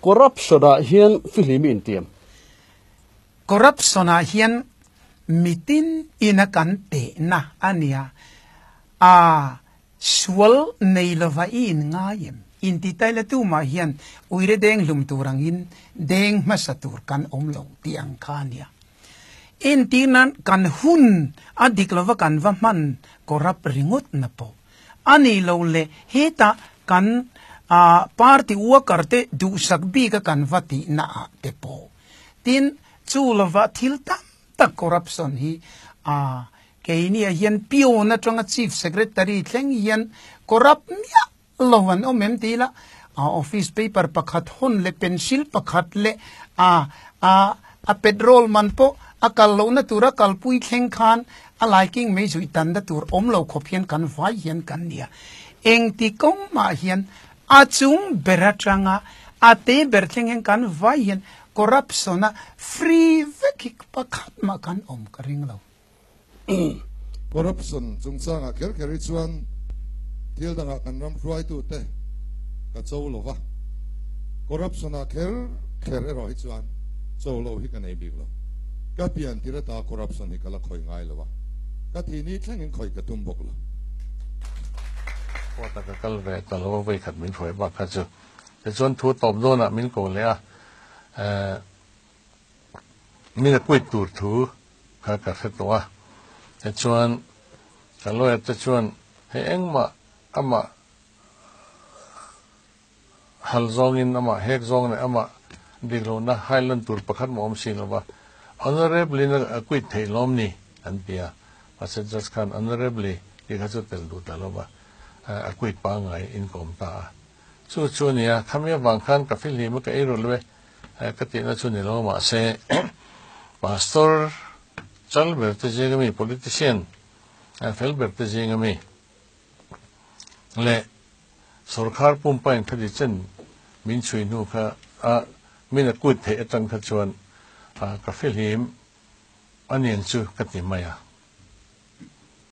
Corruption ah hian fihlim i intiam. Corruption ah hian mitin ina kan tehna a nia. A sual nei lova i in ngai em? Inti taila tumah hian uire deng hlum tur angin deng hmasa tur kan awm lo tih ang kha a nia. Entir nan kan hun a dik lova kan va hman corrupt ringawt na pawh a ni lo le hetah kan party worker te duhsak bik a kan va tih na ah te pawh tin chu lova thil tam tak corruption hi keini ah hian peon atanga chief secretary thleng hian corrupt miah lo an awm em ti ila a office paper pakhat hawn leh pencil pakhat leh a a a petrol man pawh a kal lohna tura kalpui thleng khan a laiking mai zui tanna tur awm lo khawp hian kan vai hian kan nia. Engti kawng mah hian a chung ber atanga a te ber thleng hian kan vai hian corruption a free vek hi pakhat mah kan awm ka ring lo. Corruption chungchangah kher kher hi chuan thil dangah kan ram hruaitute ka cho lo va, corruption-ah kher kher erawh hi chuan cho lo hi ka nei bik lo. Ka pian tir ata corruption hi ka la khawi ngai lo a, ka thi ni thlengin khawi ka tum bawk lo. Court-a ka kal ve ta lo a, vawikhat min hruai bak kha chu. Tichuan thu tawp dawnah min ko leh a, Min a kuit tur thu kha ka hre tawh a, tichuan ka lawyer te chuan hei engmah amah hal zawngin amah hek zawng leh amah dik lohna hailan tur pakhat mah awm si lova honorably na a kuit theih lawm ni an ti a, mahse judge khan honorably tih kha chu tel duh ta lova a kuit pangngai in ka awm ta a, chu chu a nia khami avang khan ka fihlim a ka ei rawlh e. Ka tihna chu ni lo mahse Pastor chal ber te zing ami, politician fel ber te zing ami leh sorkar pumpa in khati chen min chhui hnu kha a min a kut theih atang kha chuan ka fihlim aniang chu ka ti mai a.